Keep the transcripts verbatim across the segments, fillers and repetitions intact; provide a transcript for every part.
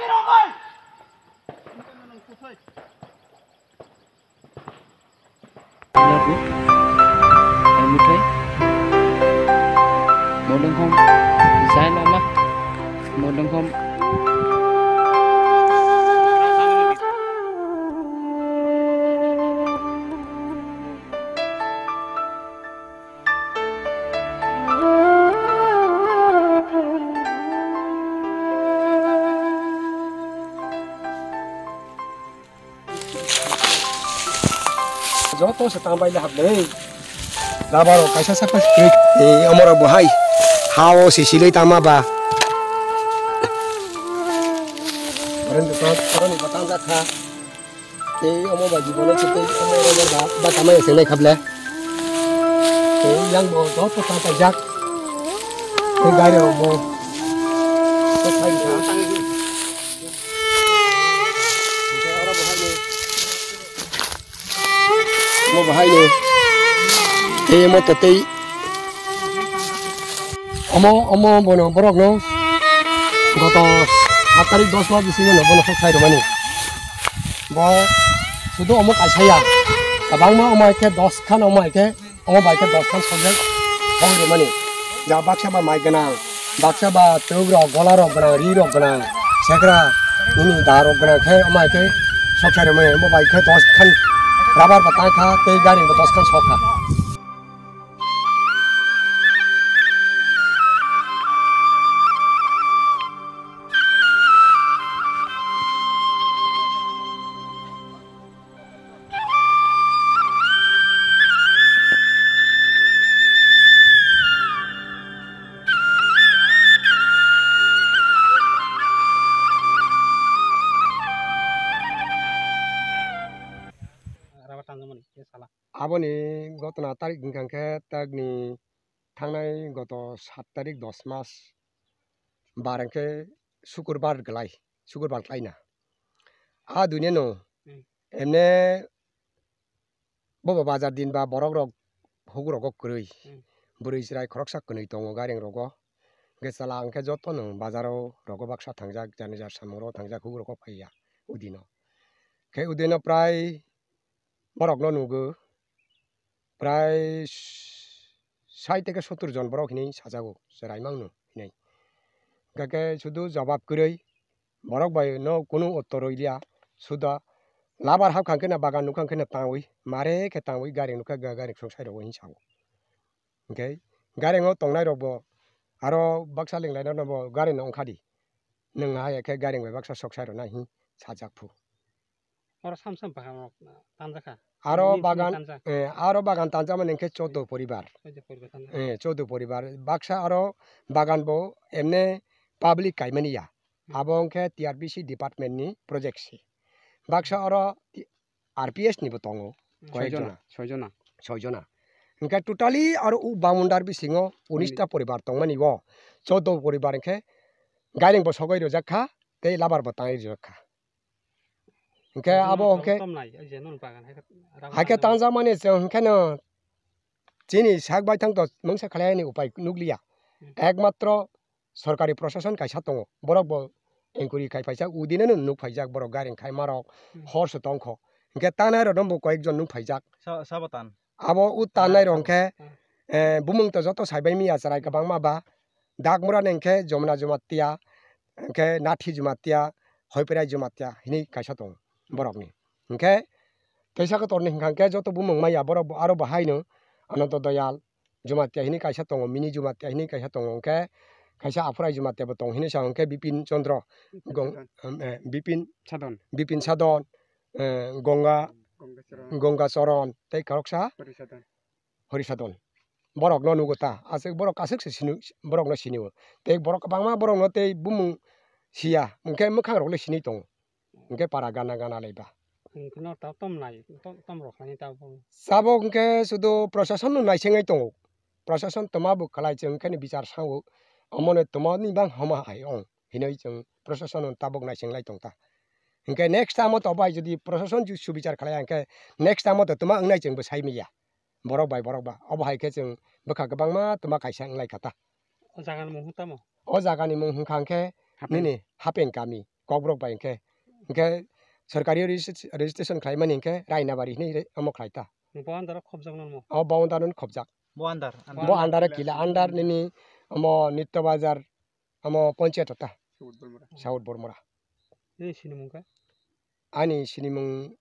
Labu, mutai, modong hom, jai lama, modong hom. Joto se tambai le hablei. Labaro kaisa sakha se twi. Ei, omorok bo hai. Hao se silei tama ba. Bareng de to, koroni batang jakha. Ei, omo ba jibono se tei, omo oro ba, ba tama se nai khablei. Ei, yang bo joto ta ta jak. Ei, gari rok bo. Ko khai kha. Omo bahai no. Tei omo to tei. Omo, omo bono borok no. Goto sat tarik dos mas bisingo no bono sok sai rwmani. Bo sudu omo kaisa ya. Kabangma omo hai khe dos khan omo hai khe. Omo bai khe dos khan subject hong rimani. Ja baksa ba mai gwnang, baksa ba twk rok, gola rok gwnang, ri rok gwnang, sekra, nini da rok gwnang khe omo hai khe sok sai rimani. Omo bai khe dos khan rubber bo tang kha, tei gari bo dos khan sok kha. Rubber tanjakmani, tei sala. Aboni gotona tarik hwnkha khe takni thangnai goto sat tarik dos mas bar hwnkhe sukurbar glai, sukurbar klaina. A dunia no Hmm. emne bobo bazar din ba borok rok hugur rogo kwrwi. Hmm. Bwrwi chwrai khoroksa kwnwi tongo gareng rogo. Hwnkhe chwla hwnkhe joto no bazaro rogo baksa thangjak, jani jar samung rogo thangjak, hugur rogo phaiya udino. Khe udino prai borok no nugo, prai sait theke sottur jon borok hinwi sajago, chwrai mangno hinwi. Hwnkhe sudu jawab kwrwi, borok bai no kunu uttor rwliya, suda labar hap kha khe na bagan nukha khe na tangwi, mare khe tangwi gari nukha, ga-, gari sok sai rwo hinwi sao. Hwnkhe gari o tongnai rok bo aro baksa linglaina no bo gari no wngkha di, nwng hai khe gari bai baksa sok sai rwna hinwi sajak phu. Oro sam sam bagan rok tanjakha. Aro Bini bagan, tanjak. Eh, aro bagan tanjakmani hwnkhe choudo poribar. Choudo poribar tanjak. Eh, choudo poribar. Baksa aro bagan bo emne public kaimani ya. Hmm. Abo hwnkhe T R P C department ni project se. Baksa oro R P S ni bo tongo. Koi jona, koi jona. Soi jona. Hwnkhe totally aro u Bamundar bisingo unis ta poribar tongmani o. Choudo poribar hwnkhe gairing bo sogoi rwjak kha, tei labar bo tangwi rwjak kha. Hwnkhe abo hwnkhe tom nai, ai je non bagan hai khe rang hai khe nang tangjak mani chwng hwnkhe no chini sak baithang to mungsa khlai ni upai nukliya. Hmm. Ekmatro sorkari prosason kaisa tongo, borok bo inquiry khai phaijak, udineno nuk phaijak, borok gairing khai marok, Hmm. hor se tongkho. Hwnkhe tanai rok no bo koyek jon nuk phaijak. Sa-, sabo tan? Abo u tanai rok hwnkhe, Hmm. eh, bumung to joto saibai miya chwrai kwbangma ba, Dakmura ni hwnkhe Jomuna Jumatia, hwnkhe Nathi Jumatia, Hoiperai Jumatia hinwi kaisa tongo borokni. Hwnkhe teisa kotorni hwnkha hwnkhe joto bumung maya borok bo aro bo haino Ananto Doyal Jumatia hinwi kaisa tongo, Mini Jumatia hinwi kaisa tongo, hwnkhe kaisa Aphurai Jumatia bo tongo hinwi sa hwnkhe Bipin Chandra Gong-, Sadon. Em, eh, Bipin Sadon. Bipin Sadon, eh, Gonga, Gonga Charan. Gonga Charan, tei khoroksa Hori Sadon. Hori Sadon. Borok no nugo ta, aswk borok aswk se sini, borok no sini o. Tei borok kwbangma borok no tei bumung siya, hwnkhe mwkhang rok le sini tongo. Hwnkhe para gana gana laiba. Hwnkhe no ta tom nai, tom, tom rok hani ta bo. Sabo hwnkhe sudu prosason no naisingwi tongo. Prosason toma bo khlai chwng hwnkhe ni bichar sango. Omo no toma ni bang homa hai ong hinwi chwng prosason no tabuk naising lai tong ta. Hwnkhe next time o to bai jodi prosason ju-, subichar khlai hwnkhe next time o to toma wngnai chwng bo sai manya. Borok bai borok ba. Obo hai khe chwng bwkha kwbangma tuma kaisa wng lai kha ta. O jaga ni mung tamo? O jaga ni mung hwnkha hwnkhe Hapeng. Nini Hapeng kami. Kokborok bai hinkhe. Hinkhe sorkari registration khlaimani hinkhe Rainabari hinwi omo khlai ta. Bo andaro khobjakno omo? O bo andaro khobjak. Bo andar, andar. Bo andaro kila, andar nini omo Nitya Bazar, omo ponchayat ta. South Bormora. Nini sinimung khe? Ani sinimung,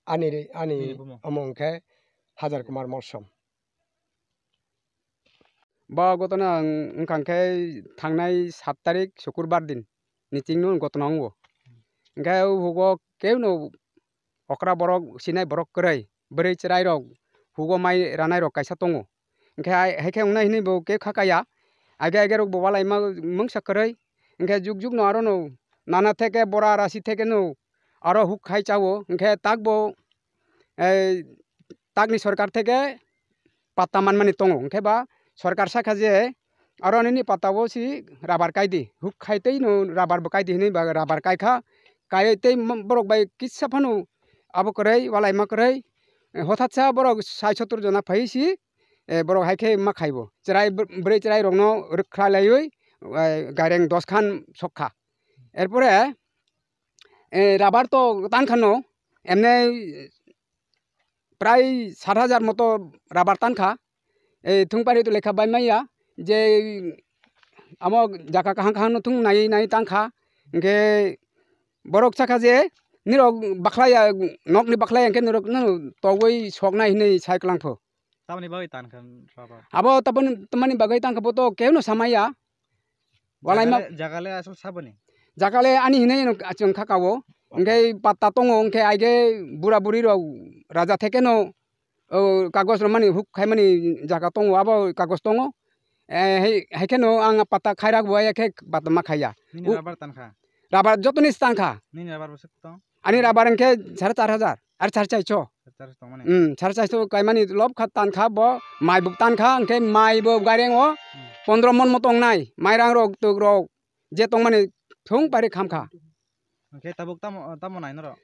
ani, ani omo hinkhe Hajar Kumar Molsom. Bo gotona wng-, wngkha khe thangnai sat tarik Sukurbar din ni chingno gotona wngo. Hinkhe o hugo kewno okra borok, sinai borok kwrwi, bwrwi chwrairok, hugo mai ranairok kaisa tongo. Hinkhe hai, hai khe wngnai hinwi bo khe kha kaya. Age age rok bo walai ma mungsa kwrwi. Hinkhe juk juk no aro no nana theke bora rasi theke no aro huk khai chao. Hinkhe tak bo, eh, takni sorkar theke patta manmani tongo. Hinkhe ba sorkar sakha je aro nini patta o si rabar kai di. Huk khai tei no rabar bo kai di hinwi ba rabar kai kha. Kai tei borok bai kisa phano abo kwrwi, walai ma kwrwi. Hothatsa borok sai sottor jona phai si, eh, borok hai khe ma khai bo. Chwrai bw-, bwrwi chwrai rokno rwkha laiwi, eh, gaireng dos khan sok kha. Erpore, eh, rabar to tan kha no, emne prai sat hajar moto rabar tan kha. Eh, thung pari to lekha bai maya, je amo jaga kaham kaham no thung nai nai tan kha. Hinkhe borok sakha je nirok bakhlai ya, nokni bakhlai ya, hinkhe nirok no togwi soknai hinwi sai kwlang pho. Tamoni bagwi tan kha rabar? Abo tamoni, tamoni bagwi tan kha bo to kewno samaya. Walai ma- Jagale, jagale asol saboni? Jagale ani hinwi no achung kha kao. Hinkhe patta tongo, hinkhe aige bura buri rok raja theke no, o, kagos rok mani huk khai mani jaga tongo, abo kagos tongo. Eh, hai, hai khe no ang patta khai rak bo, hai khe patta ma khaiya. Nini rabar tan kha? Rabar jotoni tan kha. Nini rabar bwswk tong? Ani rabar hinkhe sare char hajar, ar sare char so. Sare char so tongmani? Hmm, sare char so kaimani lob kha tan kha bo, mai bo tan kha, hinkhe mai bo gaireng o pondro mon mo tongnai, mairang rok, twk rok, je tongmani thung pari kham kha. Hinkhe tabuk tamo, tamo nai norok?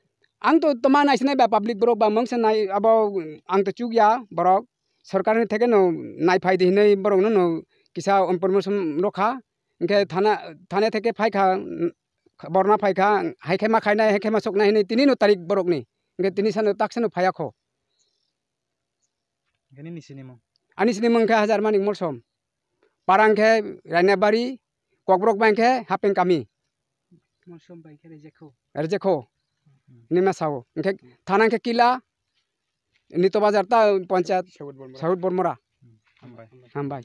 Ang to toma naisinai ba public borok ba mungsa nai abo ang to chukya borok. Sorkar ni theke no nai phai di hinwi borok no, no kisa information rw kha. Hinkhe thana, thana theke phai kha, borna phai kha, hai khe ma khainai, hai khe ma soknai hinwi tini no tarik borok ni. Hinkhe tini sano tak sano phaiya kho. Hinkhe nini sinimung? Ani sinimung khe Hajar Manik Molsom. Parang khe Rainabari, Kokborok bai khe Hapeng Kami. Molsom bai khe Rejekho. Rejekho. Nima sao. Hinkhe thana khe Kila, Nito Bazar ta panchayat, Saud Bormora. Saud Bormora. Hambai. Hambai.